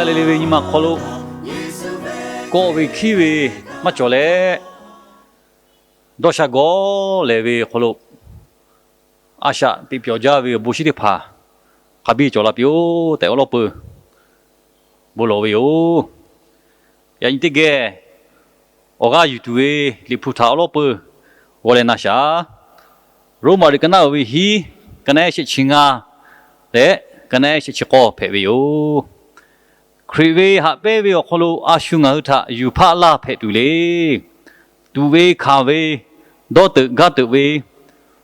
le le ve nyi ma hk'aw lo kawˆ ve hkiˉ ve maˇ cawˬ leh, dawˇ sha gawˬ lehˬ ve awˬ hk'aw lo a shaꞈ teꞈ pyawˬ jaˇ ve awˬ bon shinˉ teˇ hpaˍ hk'a biˇ cawˬ la piˇ-oˆ tehꞈ awˬ lawˉ peuˬ bon lawˬ ve yoˬ. Yaꞈ nyi teˇ geh awˬ g'aˇ yuˬ tuˬ ve Liꞈ hpu htaꞈ awˬ lawˉ peuˬ g'aw leh na shaˍ. Roˉmaꞈ liꞈ ka naˆ uiˍ ve hiˉ, ka naˆ ehˉ shehˆ chi ngaˇ leh ka naˆ ehˉ shehˆ chi k'awˇ hpehꞈ ve yoˬ. Hkriꞈ ve haꞈ pehnˇ ve awˬ hk'aw lo a shu ngaˬ hui htaꞈ yuˬ hpaˆ laˇ hpehꞈ tuˬ le. Tuꞈ ve hkanˍ ve, dawˇ teuꞈ gaˇ teuꞈ ve,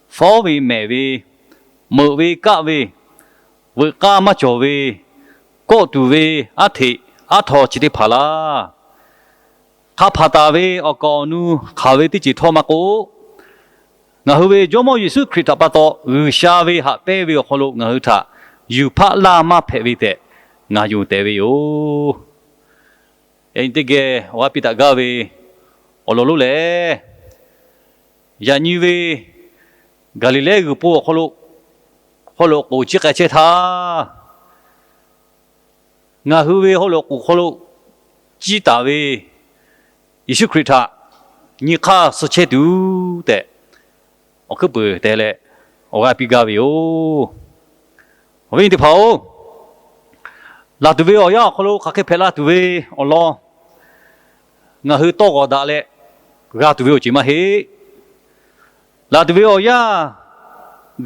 fawˉ ve mehˍ ve, meuꞈ ve kaˆ ve, veuꞈ k'aˇ maˇ cawˬ ve, kawˆ tuˬ ve aˉ hteꞈ aˉ htaw chi teˇ hpaˍ laˇ. Hk'a hpaˍ taˍ ve awˬ kaˍ awˬ nu hk'aˬ ve teˇ ceuˬ htawˇ maˇ k'oˆ, ngaˬ hui ve Jawˇmawˇ Yeˍsuˆ Hkriꞈ htaꞈ pa taw G'uiˬsha ve haꞈ pehnˇ ve awˬ hk'aw lo ngaˬ hui htaꞈ yuˬ hpaˆ laˇ maˇ hpehꞈ ve tehꞈ ngaˬ yonˍ tehꞈ ve yoˬ. Yaꞈ nyi teˇ geh awˬ g'aˇ piˇ daꞈ gaˇ ve awˬ lawn lonˉ lehˬ, yaꞈ nyi ve Gaˍliˍlehˇ g'uiˬ po awˬ hk'aw lo haw loꞈ k'oˍ ciˇ k'ai chehˇ htaˇ, ngaˬ hui ve haw loꞈ k'oˍ hk'aw lo ciˇ taˍ ve Yeˍsuˆ Hkriꞈ htaꞈ nyi hk'aˇ suh chehˇ tuˬ tehꞈ awˬ hkuiˉ puiˍ te leh awˬ g'aˇ piˇ gaˇ ve yoˬ. Awˬ viˉ teˇ hpaˍ-oˬ, laˬ tuˬ ve awˬ yanˇ awˬ hk'aw lo hk'aˬ hk'e hpehꞈ la tuˬ ve awˬ lawn ngaˬ hui tawˇ g'awˬ daꞈ leh g'a tuˬ ve awˬ ceuˬ maˇ heˆ. Laˬ tuˬ ve awˬ yanˇ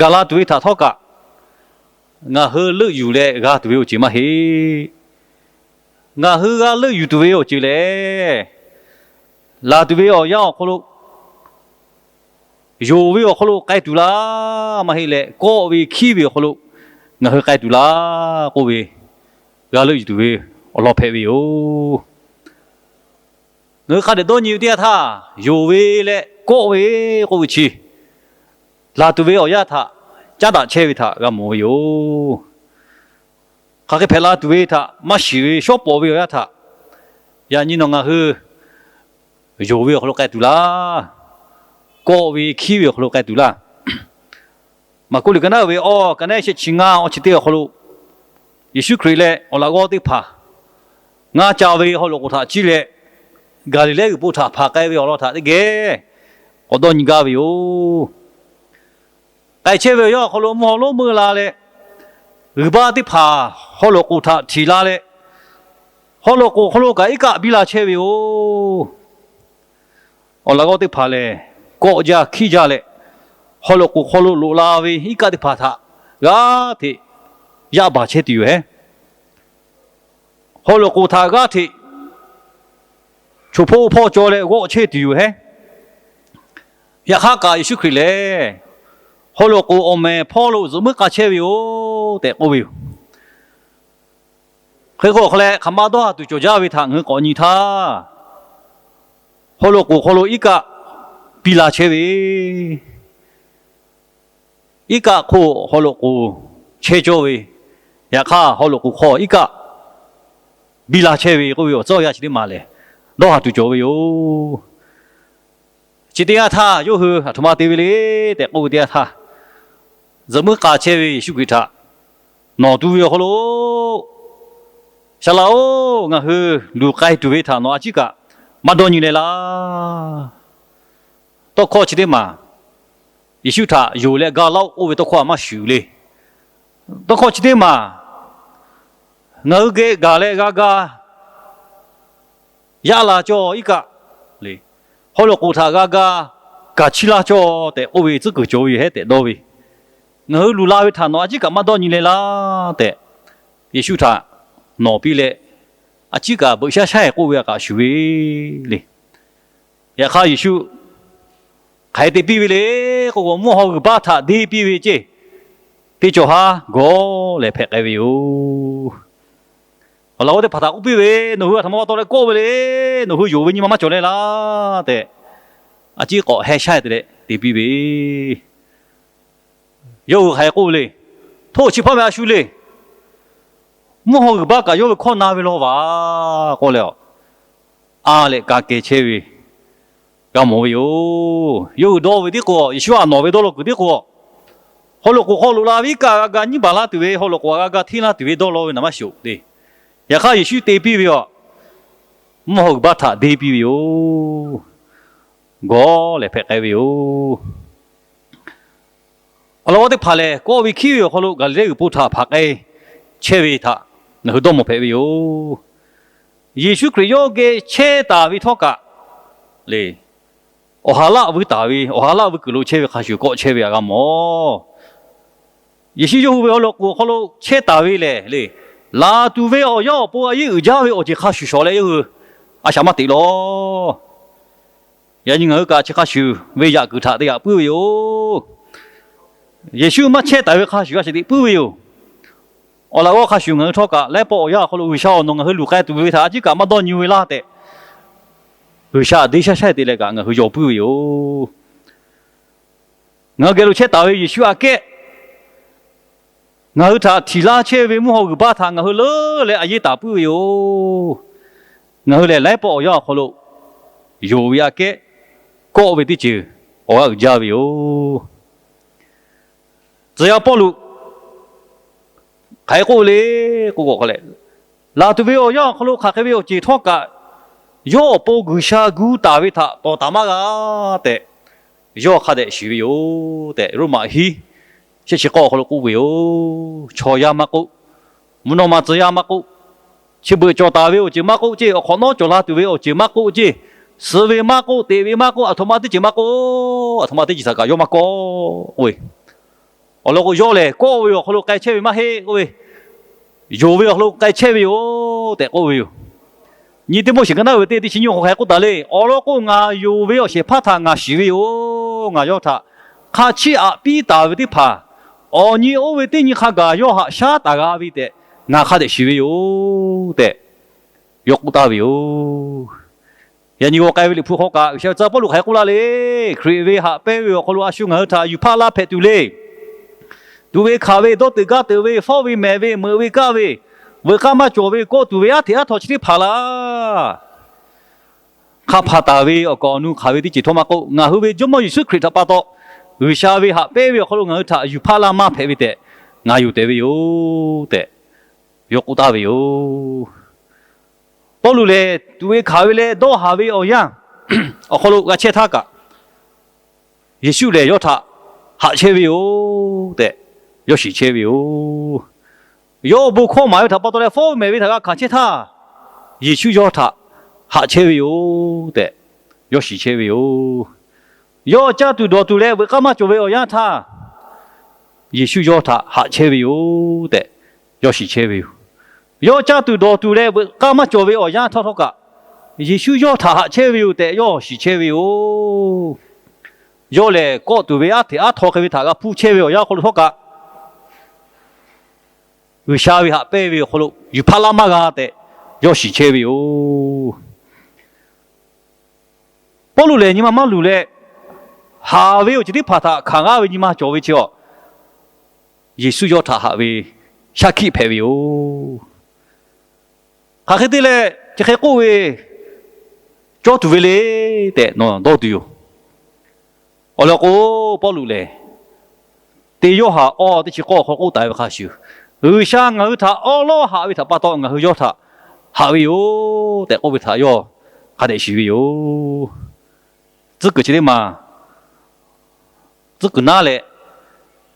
gaˬ la tuˬ ve htaꞈ htawˇ kaꞈ ngaˬ hui leuˆ yuˬ leh g'a tuˬ ve awˬ ceuˬ maˇ heˆ. Ngaˬ hui g'a leuˆ yuˬ tuˬ ve awˬ ceuˬ lehˬ, laˬ tuˬ ve awˬ yanˇ awˬ hk'aw lo yonˍ ve awˬ hk'aw lo k'ai tuˬ laˇ maˇ heˆ leh, kawˆ ve hkiˉ ve awˬ hk'aw lo ngaˬ hui k'ai tuˬ laˇ k'oˆ ve, g'a leuˆ yuˬ tuˬ ve awˬ lawn hpehꞈ ve yoˬ. Ngaˬ hui hk'a dehꞈ dawˇ nyi ve teˇ yanˇ htaˇ, yonˍ ve leh kawˆ ve k'oˆ ve chi, laˬ tuˬ ve awˬ yanˇ htaꞈ caˉ daꞈ chehˇ ve htaꞈ g'a mawˬ ve yoˬ. Hk'aˬ hk'e hpehꞈ la tuˬ ve htaꞈ maˇ shiˍ ve shawˉ pawˍ ve awˬ yanˇ htaꞈ, yaꞈ nyi nawˬ ngaˬ hui yonˍ ve awˬ hk'aw lo k'ai tuˬ laˇ, kawˆ ve hkiˉ ve awˬ hk'aw lo k'ai tuˬ laˇ. Maˍkuˆ liꞈ ka naˆ uiˍ ve awˬ, ka naˆ ehˉ shehˆ chi ngaˇ awˬ chi teˇ awˬ hk'aw lo, Yeˍsuˆ Hkriꞈ leh awˬ laꞈ g'awˇ teˇ hpaˍ ngaˇ ca ve haw loꞈ k'oˍ htaꞈ ciˇ leh, Gaˍliˍlehˇ g'uiˬ po htaꞈ hpanˍ k'ai ve awˬ lawn htaꞈ teˇ geh k'awꞈ dawˇ nyi gaˇ ve yoˬ. K'ai chehˇ ve awˬ yanˇ awˬ hk'aw lo mvuhˇ haw lonˉ meuˇ la leh, g'uiˬ baˆ teˇ hpaˍ haw loꞈ k'oˍ htaꞈ htiꞈ la leh, haw loꞈ k'oˍ hk'aw lo kaꞈ iˉ kaˆ biˇ la chehˇ ve yoˬ. Awˬ laꞈ g'awˇ teˇ hpaˍ lehˬ, kawˆ jaˇ hkiˉ jaˇ leh, haw loꞈ k'oˍ hk'aw lo loꞈ la ve iˉ kaˆ teˇ hpaˍ htaꞈ g'aˇ hteꞈ yaˇ baˬ chehˇ tuˬ yoˬ hehˉ. Haw loꞈ k'oˍ htaꞈ g'aˇ hteꞈ choˬ hpawˇ hpawˇ caw leh g'awˆ chehˇ tuˬ yoˬ hehˉ. Yaꞈ hk'aˇ kaꞈ Yeˍsuˆ Hkriꞈ lehˬ, haw loꞈ k'oˍ awˬ mehˍ hpawˇ lo zuhꞈ muiˉ k'a chehˇ ve yoˬ tehꞈ k'oˆ ve yoˬ. Hk'e k'o, awˬ hk'aw leh hk'aˬ ma dawˇ haˍ tuˬ cawˬ jaˇ ve htaꞈ ngaˬ hui k'awꞈ nyi htaˇ, haw loꞈ k'oˍ hk'aw lo iˉ kaˆ biˇ la chehˇ ve, iˉ kaˆ hk'oˆ haw loꞈ k'oˍ chehˇ cawˇ ve, yaꞈ hk'aˇ haw loꞈ k'oˍ hk'aw iˉ kaˆ biˇ la chehˇ ve k'oˆ ve awˬ tcuhˉ awˬ yanˇ chi teˇ maˬ lehˬ, dawˇ haˍ tuˬ cawˬ ve yoˬ. Chi teˇ yanˇ htaˇ yawˇ hui aˬ htoꞈ ma te ve le tehꞈ k'oˆ ve teˇ yanˇ htaˇ, zuhꞈ muiˉ k'a chehˇ ve Yeˍsuˆ Hkriꞈ htaꞈ nawˬ tu ve awˬ hk'aw lo, Saˍ laꞈ-oˬ, ngaˬ hui luˬ k'ai tuˬ ve htaꞈ nawˬ a ciˉ kaꞈ maˇ dawˇ nyi leh laˇ. Tawˇ hkawˇ chi teˇ maˬ Yeˍsuˆ htaꞈ yonˍ leh ga laˇ-oˆ k'oˆ ve tawˇ hkawˇ a maˇ shuˍ le. Tawˇ hkawˇ chi teˇ maˬ ngaˬ hui geh gaˬ leh g'a ga yaˇ la cawˇ iˉ kaˆ le, haw loꞈ k'oˍ htaꞈ g'a ga kaˬ chiˇ laˇ cawˇ tehꞈ k'oˆ ve tcuhˉ kuiˬ cawˬ ve yoˬ hehˉ tehꞈ dawˇ ve, ngaˬ hui luˬ la ve htaꞈ nawˬ a ciˉ kaꞈ maˇ dawˇ nyi leh laˇ tehꞈ, Yeˍsuˆ htaꞈ nawˬ piˇ leh, a ciˉ kaꞈ beuꞈ shaˉ shaˉ-e k'oˆ ve a kaꞈ shuˍ ve le. Yaꞈ hk'aˇ Yeˍsuˆ hk'aˬ hk'e te piˇ ve le k'o, mvuhˇ haw g'uiˬ baˆ htaꞈ deˇ piˇ ve ceˇ, teˇ cawˬ haˉ gawˬ lehˬ hpehꞈ k'ai ve yoˬ. Awˬ laꞈ g'awˇ teˇ hpaˍ htaꞈ k'oˆ piˇ ve, Nawˬ hui aˬ htoꞈ ma pa taw leh kawˆ ve le. Nawˬ hui yonˍ ve nyi ma maˇ cawˬ leh laˇ tehꞈ, a ciˉ k'awꞈ heh shaˉ te leh te piˇ ve. Yawˇ hui hk'aˬ hk'e k'oˆ ve le. Hto chi hpaˇ meh a shu le. Mvuhˇ haw g'uiˬ baˆ kaꞈ yawˇ ve hkawˇ na ve law vaˬ k'oˆ leh, a leh ka keh chehˇ ve g'a mawˬ ve yoˬ. Yawˇ hui dawˇ ve tiˉ k'o, Yeˍsuˆ htaꞈ nawˬ ve dawˇ law kuiˬ tiˉ k'o, haw loꞈ k'oˍ hk'aw loꞈ la ve iˉ kaˆ g'a ga nyiˇ baˬ laˇ tuˬ ve, haw loꞈ k'oˍ htaꞈ g'a ga hteˇ laˇ tuˬ ve dawˇ law ve naˍ maˇ shiˍ-oˬ le. Yaꞈ hk'aˇ, Yeˍsuˆ te piˇ ve awˬ mvuhˇ haw g'uiˬ baˇ htaꞈ deˇ piˇ ve yoˬ. Gawˬ lehˬ hpehꞈ k'ai ve yoˬ. Awˬ lawn teˇ hpaˍ lehˬ, kawˆ ve hkiˉ ve awˬ hk'aw lo Gaˍliˍlehˇ g'uiˬ po htaꞈ hpaˍ k'ai chehˇ ve htaꞈ ngaˬ hui dawˇ mawˬ hpehꞈ ve yoˬ. Yeˍsuˆ Hkriꞈ yawˇ geh chehˇ taˍ ve htawˇ kaꞈ le, awˬ ha laˆ vuiˇ taˍ ve, awˬ ha laˆ vuiˇ kuiˬ lo chehˇ ve hk'a shuˍ kawˆ chehˇ ve htaꞈ g'a mawˬ. Yeˍsuˆ yawˇ hui ve awˬ lawn k'oˍ awˬ hk'aw lo chehˇ taˍ ve lehˬ le, laˬ tuˬ ve awˬ yanˇ awˬ pon a yeˉ uiˍ jaˇ ve awˬ ceuˬ hk'a shuˍ shawˍ leh yawˇ hui a shaꞈ maˇ teꞈ lawˬ. Yaꞈ nyi ngaˬ hui kaꞈ chi hk'a shuˍ ve yaꞈ kuiˬ htaꞈ te yaꞈ puiˉ ve yoˬ. Yeˍsuˆ maˇ chehˇ taˍ ve hk'a shuˍ a shaꞈ teꞈ puiˉ ve yoˬ. Awˬ laꞈ g'awˇ hk'a shuˍ ngaˬ hui htawˇ kaꞈ laiˉ pawˆ awˬ yanˇ awˬ hk'aw lo G'uiˬsha awˬ nawˬ ngaˬ hui luˬ k'ai tuˬ ve htaꞈ a ciˉ kaꞈ maˇ dawˇ nyi ve laˇ tehꞈ, G'uiˬsha deˇ shaˉ shaˉ te leh kaꞈ ngaˬ hui yaw puiˉ ve yoˬ. Ngaˬ hui geh lo chehˇ taˍ ve Yeˍsuˆ aꞈ kehˉ ngaˬ hui htaꞈ htiˍ laˇ chehˇ ve mvuhˇ haw g'uiˬ baˇ htaꞈ ngaˬ hui leuˉ leh a yeˉ taˍ puiˉ ve yoˬ. Ngaˬ hui lehˬ laiˉ pawˆ awˬ yanˇ awˬ hk'aw lo yonˍ ve aꞈ kehˉ kawˆ ve teˇ ceuˬ awˬ g'aˇ uiˍ jaˇ ve yoˬ. Tcuh yaˇ Pawˇluꞈ hk'aˬ hk'e k'oˆ le k'o, laˬ tuˬ ve awˬ yanˇ awˬ hk'aw lo hk'aˬ hk'e ve awˬ ceuˬ htawˇ kaꞈ, yawˇ awˬ pon G'uiˬsha gu taˍ ve htaꞈ tawˍ taˍ maˇ g'a tehꞈ, yawˇ hk'a dehꞈ shiˍ ve yoˬ tehꞈ, Roˉmaꞈ hiˉ shehˆ chi k'awˇ awˬ hk'aw lo k'oˆ ve yoˬ. Chaw yaˇ maˇ k'oˆ, mvuhˇ naw ma tcuh yaˇ maˇ k'oˆ, chi beuꞈ cawˬ taˍ ve awˬ ceuˬ maˇ k'oˆ ceˇ, awˬ hk'awꞈ nawˉ cawˬ la tuˬ ve awˬ ceuˬ maˇ k'oˆ ceˇ, suh ve maˇ k'oˆ, teꞈ ve maˇ k'oˆ, aˬ htoꞈ ma teˇ ceuˬ maˇ k'oˆ, aˬ htoꞈ ma teˇ ceuˬ htaꞈ kaꞈ yawˇ maˇ kawˆ k'oˆ ve. Awˬ lawn k'o, yawˇ lehˬ kawˆ ve awˬ hk'aw lo k'ai chehˇ ve maˇ heˆ k'oˆ ve, yonˍ ve awˬ hk'aw lo k'ai chehˇ ve yoˬ tehꞈ k'oˆ ve yoˬ. Nyi Tiˆmoˉseˍ ka naˉ ve teˇ teˇ chi nyiˇ hk'aw hk'aˬ hk'e k'oˆ taˍ le, awˬ lawn k'o, ngaˬ yonˍ ve awˬ shehˍ hpaˇ htaꞈ ngaˬ shiˍ ve yoˬ. Ngaˬ yawˇ htaꞈ hk'a chiˇ aꞈ piˇ taˍ ve teˇ hpaˍ, awˬ nyi oˇ ve teˇ nyi hk'a gaˬ yawˇ haꞈ shaˉ taˍ g'a ve tehꞈ ngaˬ hk'a dehꞈ shiˍ ve yoˬ tehꞈ yawˇ k'oˆ taˍ ve yoˬ. Yaꞈ nyi g'aw k'ai ve Liꞈ hpu hk'aw kaꞈ G'uiˬsha ve tcuh yaˇ Pawˇluꞈ hk'aˬ hk'e k'oˆ laˇ le, Hkriꞈ ve haꞈ pehnˇ ve awˬ hk'aw lo a shu ngaˬ hui htaꞈ yuˬ hpaˆ laˇ hpehꞈ tuˬ le. Tuꞈ ve hkanˍ ve, dawˇ teuꞈ gaˇ teuꞈ ve, fawˉ ve mehˍ ve, meuꞈ ve kaˆ ve, veuꞈ k'aˇ maˇ cawˬ ve, kawˆ tuˬ ve aˉ hteꞈ aˉ htaw chi teˇ hpaˍ laˇ. Hk'a hpanˍ taˍ ve awˬ kaˍ awˬ nu hk'aˬ ve teˇ ceuˬ htawˇ maˇ k'oˆ, ngaˬ hui ve Jawˇmawˇ Yeˍsuˆ Hkriꞈ htaꞈ pa taw G'uiˬsha ve haꞈ pehnˇ ve awˬ hk'aw lo ngaˬ hui htaꞈ yuˬ hpaˆ laˇ maˇ hpehꞈ ve tehꞈ ngaˬ yonˍ tehꞈ ve yoˬ tehꞈ yawˇ k'oˆ taˍ ve yoˬ. Pawˇluꞈ lehˬ tuꞈ ve hkanˍ ve leh dawˇ haˍ ve awˬ yanˇ awˬ hk'aw lo g'a chehˇ htaˇ kaꞈ, Yeˍsuˆ lehˬ yawˇ htaꞈ haꞈ chehˇ ve yoˬ tehꞈ yawˇ shiˍ chehˇ ve yoˬ. Yawˇ awˬ bon hkawˇ maˍ ve htaꞈ pa taw leh fawˉ ve mehˍ ve htaꞈ g'a hkanˍ chehˇ htaˇ, Yeˍsuˆ yawˇ htaꞈ haꞈ chehˇ ve yoˬ tehꞈ yawˇ shiˍ chehˇ ve yoˬ. Yawˇ caˇ tuˬ dawˬ tuˬ leh veuꞈ k'aˇ maˇ cawˬ ve awˬ yanˇ htaˇ, Yeˍsuˆ yawˇ htaꞈ haꞈ chehˇ ve yoˬ tehꞈ yawˇ shiˍ chehˇ ve yoˬ. Yawˇ caˇ tuˬ dawˬ tuˬ leh veuꞈ k'aˇ maˇ cawˬ ve awˬ yanˇ htawˇ htawˇ kaꞈ, Yeˍsuˆ yawˇ htaꞈ haꞈ chehˇ ve yoˬ tehꞈ yawˇ shiˍ chehˇ ve yoˬ. Yawˇ lehˬ kawˆ tuˬ ve aˉ hteꞈ aˉ htaw hk'e ve htaꞈ g'a hpuˇ chehˇ ve awˬ yanˇ hk'aw lo htawˇ kaꞈ, G'uiˬsha ve haꞈ pehnˇ ve awˬ hk'aw lo yuˬ hpaˆ laˇ maˇ g'a tehꞈ yawˇ shiˍ chehˇ ve yoˬ. Pawˇluꞈ lehˬ nyi ma maˇ luˬ leh, haˍ ve awˬ ceuˬ teˇ hpaˍ htaꞈ hkanˍ g'aˇ ve nyi ma cawˬ ve chi awˬ, Yeˍsuˆ yawˇ htaꞈ haꞈ ve shaˉ hkiˆ hpehꞈ ve yoˬ. Hk'aˬ hk'e te leh chi hk'e k'oˆ ve cawˇ tuˬ ve le tehꞈ nawˬ dawˇ tuˬ yoˬ. Awˬ lawn k'o, Pawˇluꞈ lehˬ teˇ Yoˇhanˬ awˇ teˇ chi k'awˇ hk'aw k'oˆ taˍ ve hk'a shuˍ, G'uiˬsha ngaˬ hui htaꞈ awˉ lawˉ haꞈ ve htaꞈ pa taw ngaˬ hui yawˇ htaꞈ haꞈ ve yoˬ tehꞈ k'oˆ ve htaꞈ yawˇ hk'a dehꞈ shiˍ ve yoˬ. Tcuhˉ kuiˬ chi teˇ maˬ tcuhˉ kuiˬ naˉ leh,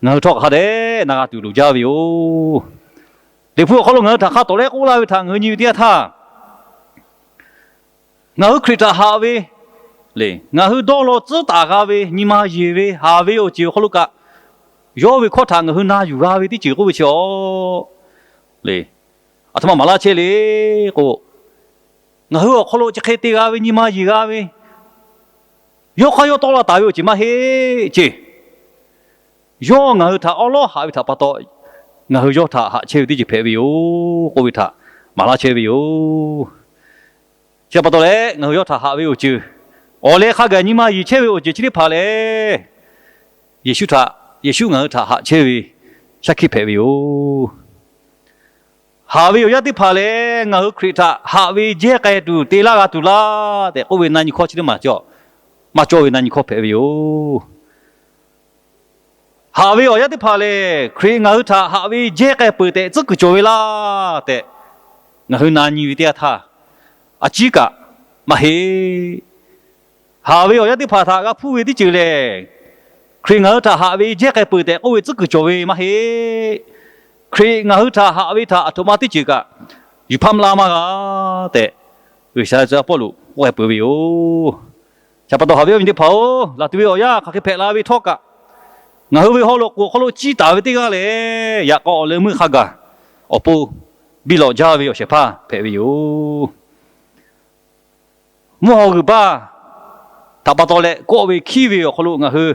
ngaˬ hui htawˇ hk'a dehꞈ na g'a tuˬ loˍ jaˇ ve yoˬ. Liꞈ hpu awˬ hk'aw lo ngaˬ hui htaꞈ hk'a tawˍ leh k'oˆ laˇ ve htaꞈ ngaˬ hui nyi ve teˇ yanˇ htaˇ, ngaˬ hui Hkriꞈ htaꞈ haꞈ ve le, ngaˬ hui dawˇ law tcuhˉ taˍ g'a ve nyi ma yeˬ ve haˍ ve awˬ ceuˬ awˬ hk'aw lo kaꞈ, yawˇ ve hkawˇ htaꞈ ngaˬ hui na yuˬ g'a ve teˇ ceuˬ k'oˆ ve chi awˬ le, aˬ htoꞈ ma maˍ laˇ chehˇ le k'o, ngaˬ hui awˬ hk'aw lo chi hk'e te g'a ve nyi ma yeˬ g'a ve, yawˇ hk'aˇ yawˇ tawˆ la taˍ ve awˬ ceuˬ maˇ heˆ ceˇ. Yawˇ ngaˬ hui htaꞈ awˉ lawˉ haꞈ ve htaꞈ pa taw, ngaˬ hui yawˇ htaꞈ haꞈ chehˇ ve teˇ ceuˬ hpehꞈ ve yoˬ k'oˆ ve htaꞈ maˍ laˇ chehˇ ve yoˬ. Chi pa taw leh ngaˬ hui yawˇ htaꞈ haꞈ ve awˬ ceuˬ, awˬ leh hk'a gaˬ nyi ma yeˬ chehˇ ve awˬ ceuˬ chi teˇ hpaˍ lehˬ, Yeˍsuˆ htaꞈ, Yeˍsuˆ ngaˬ hui htaꞈ haꞈ chehˇ ve shaˉ hkiˆ hpehꞈ ve yoˬ. Haꞈ ve awˬ yanˇ teˇ hpaˍ lehˬ, ngaˬ hui Hkriꞈ htaꞈ haꞈ ve jehˇ k'ai tuˬ te laˇ g'a tuˬ laˇ tehꞈ k'oˆ ve na nyi hkawˇ chi teˇ maˬ cawˬ, maˇ cawˇ ve na nyi hkawˇ hpehꞈ ve yoˬ. Haꞈ ve awˬ yanˇ teˇ hpaˍ lehˬ, Hkriꞈ ngaˬ hui htaꞈ haꞈ ve jehˇ k'ai peuˬ tehꞈ tcuhˉ kuiˬ cawˬ ve laˇ tehꞈ, ngaˬ hui na nyi ve teˇ yanˇ htaˇ, a ciˉ kaꞈ maˇ heˆ. Haꞈ ve awˬ yanˇ teˇ hpaˍ htaꞈ g'a hpuˇ ve teˇ ceuˬ lehˬ, Hkriꞈ ngaˬ hui htaꞈ haꞈ ve jehˇ k'ai peuˬ tehꞈ k'oˆ ve tcuhˉ kuiˬ cawˬ ve maˇ heˆ. Hkriꞈ ngaˬ hui htaꞈ haꞈ ve htaꞈ aˬ htoꞈ ma teˇ ceuˬ kaꞈ yuˬ hpaˇ mvuh laˇ maˇ g'a tehꞈ, G'uiˬsha tcuh Pawˇluꞈ k'oˆ k'ai peuˬ ve yoˬ. Chi pa taw haꞈ ve awˬ viˉ teˇ hpaˍ-oˬ, laˬ tuˬ ve awˬ yanˇ hk'aˬ hk'e hpehꞈ la ve htawˇ kaꞈ, ngaˬ hui ve haw loꞈ k'oˍ hk'aw lo ciˇ taˍ ve teˇ g'aˇ lehˬ, yaꞈ k'aw awˬ leh meuˇ hk'a gaˬ awˬ pon biˇ lawꞈ jaˇ ve awˬ shehˍ hpaˇ hpehꞈ ve yoˬ. Mvuhˇ haw g'uiˬ baˇ htaꞈ pa taw leh kawˆ ve hkiˉ ve awˬ hk'aw lo ngaˬ hui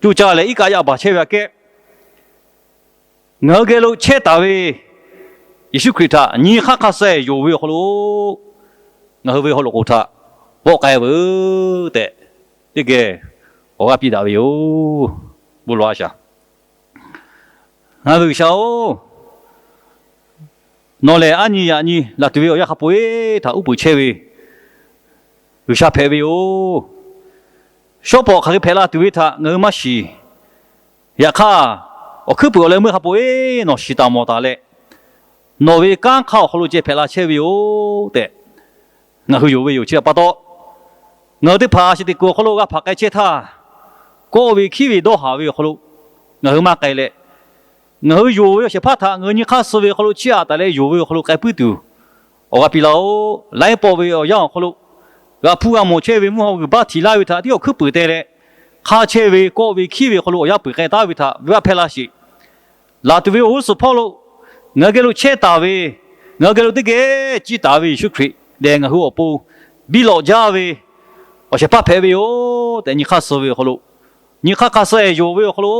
coˇ caˇ leh iˉ kaˆ yaˇ baˬ chehˇ ve aꞈ kehˉ, ngaˬ hui geh lo chehˇ taˍ ve Yeˍsuˆ Hkriꞈ htaꞈ nyi hk'aˇ hk'a suh yonˍ ve awˬ hk'aw lo, ngaˬ hui ve haw loꞈ k'oˍ htaꞈ vawˆ k'ai veuˬ tehꞈ, teˇ geh awˬ g'aˇ piˇ daꞈ ve yoˬ. Bon lawˬ a shaˍ. Ngaˬ hui G'uiˬsha-oˬ, nawˬ lehˬ aˉ nyi yaꞈ nyi laˬ tuˬ ve awˬ yanˇ hk'a peu-eˬ htaꞈ uˉ peunˍ chehˇ ve G'uiˬsha hpehꞈ ve yoˬ. Shawˉ pawˍ hk'aˬ hk'e hpehꞈ la tuˬ ve htaꞈ ngaˬ hui maˇ shiˍ. Yaꞈ hk'aˇ, awˬ hkuiˉ puiˍ awˬ leh meuˇ hk'a peu-eˬ nawˬ shiˍ taˍ mawˬ taˍ leh, nawˬ ve kanˉ hk'aˇ awˬ hk'aw lo ceh hpehꞈ la chehˇ ve yoˬ tehꞈ, ngaˬ hui yonˍ ve yoˬ. Chi htaꞈ pa taw, ngaˬ hui teˇ hpaˍ a shaꞈ teꞈ kuiˬ awˬ hk'aw lo g'a hpaꞈ k'ai chehˇ htaˇ, kawˆ ve hkiˉ ve dawˇ haˍ ve awˬ hk'aw lo ngaˬ hui maˇ k'ai leh, ngaˬ hui yonˍ ve awˬ shehˍ hpaˇ htaꞈ ngaˬ hui nyi hk'aˇ suh ve awˬ hk'aw lo chiˇ aꞈ taˍ leh yonˍ ve awˬ hk'aw lo k'ai puiˉ tuˬ, awˬ g'aˇ piˇ laˇ-oˆ. Laiˉ pawˆ ve awˬ yanˇ awˬ hk'aw lo g'a hpuˇ g'a mawˬ chehˇ ve mvuhˇ haw g'uiˬ baˇ htiꞈ laˇ ve htaꞈ tiˉ awˬ hkuiˉ puiˍ te leh, hk'aˇ chehˇ ve kawˆ ve hkiˉ ve awˬ hk'aw lo awˬ yanˇ peuˬ k'ai taˉ ve htaꞈ venˇ baˆ hpehˇ laˇ sheˍ. Laˬ tuˬ ve awˬ g'uˇ suhˍ hpawˇ lo ngaˬ hui geh lo chehˇ taˍ ve, ngaˬ hui geh lo teˇ geh ciˇ taˍ ve Yeˍsuˆ Hkriꞈ lehˬ, ngaˬ hui awˬ pon biˇ lawꞈ jaˇ ve awˬ shehˍ hpaˇ hpehꞈ ve yoˬ tehꞈ nyi hk'aˇ suh ve awˬ hk'aw lo, nyi hk'aˇ hk'a suh yonˍ ve awˬ hk'aw lo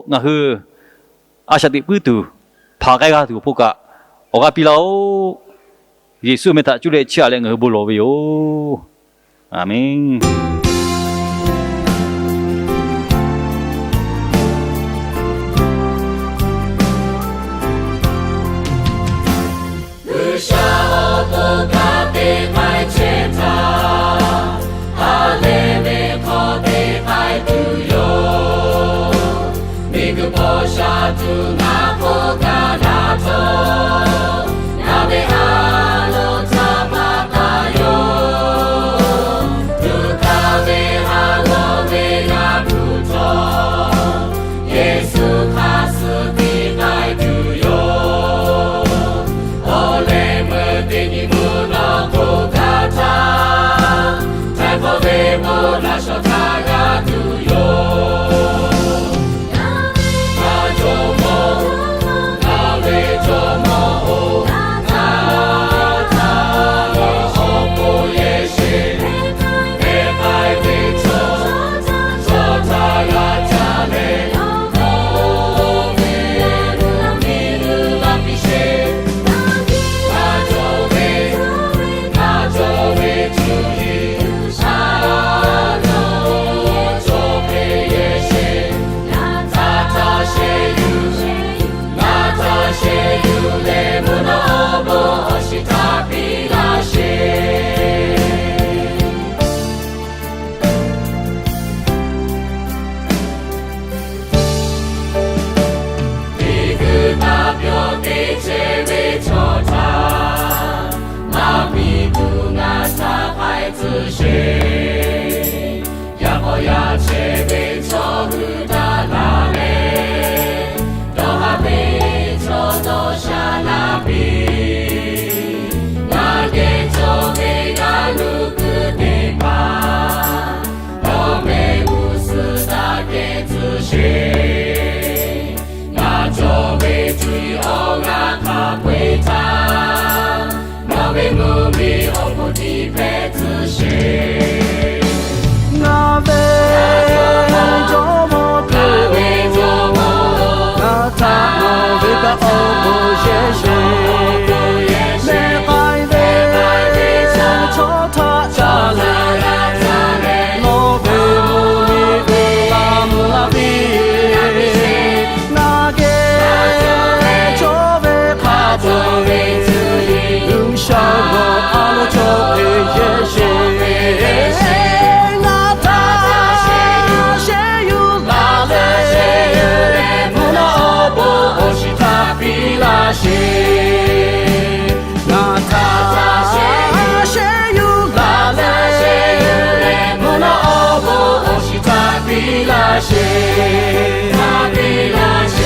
ngaˬ hui a shaꞈ teꞈ puiˉ tuˬ, hpaꞈ k'ai g'a tuˬ awˬ pon kaꞈ awˬ g'aˇ piˇ laˇ-oˆ. Yeˍsuˆ meh htaꞈ cuˇ leh chiˇ aꞈ leh ngaˬ hui bon lawˬ ve yoˬ. Aˍmenˍ. G'uiˬsha awˬ to kaꞈ te k'ai chehˇ htaˇ, ha lehˬ ve hk'aw te k'ai tuˬ yoˬ. Miˬguiˬ hpawˇ sha tuˬ ngaˬ k'oˆ gaˇ na htawˇ, ngaˬ ve a loˍ htaꞈ pa taw yoˬ. Tuꞈ hkaˇ ve ha lawˬ ve g'a tuˬ htawˇ, Yeˍsuˆ hk'a suh tiˉ k'ai tuˬ yoˬ. Awˬ leh meuˇ teˇ nyi mvuhˇ naw k'oˆ gaˇ htaˇ, htaiˍ hk'awꞈ ve bon laꞈ shawnˍ htaˇ g'a tuˬ yoˬ. Miˬguiˬ taˇ pyawˇ te chehˇ ve chaw htaꞈ maˇ piˇ tuˬ ngaˬ htaꞈ k'ai tcuh sheˍ. Yaꞈ k'aw yaˇ chehˇ ve chaw hui daꞈ la leh, dawˇ haˍ ve chaw dawˇ sha laˇ piˇ. Ngaˬ geh cawˬ ve g'a luˬ kuiˬ teˇ hpaˍ, dawˇ mehˆ g'uˇ suhˍ taˇ kehˬ tcuh sheˍ. Ngaˬ cawˬ ve cuˇ yiˍ awˬ g'aˇ hk'a peu-eˬ htaꞈ, nawˬ ve mvuhˇmiˬ awˬ hk'oˆ tiˉ hpehꞈ tcuh sheˍ. Ngaˬ ve Jawˇmawˇ Hkriꞈ-oˬ, ngaˬ htaꞈ nawˬ ve kaꞈ awˬ bon yehˬ sheˍ. Mehˆ k'ai ve chaw htaꞈ ca leh, nawˬ ve mvuhˇmiˬ uiˍ la mvuh laˇ piˇ. Ngaˬ geh cawˬ ve hk'a cawˬ ve, G'uiˬsha nawˬ a loˍ cawˬ ve yehˬ piˇ laˇ sheˍ, hk'a piˇ laˇ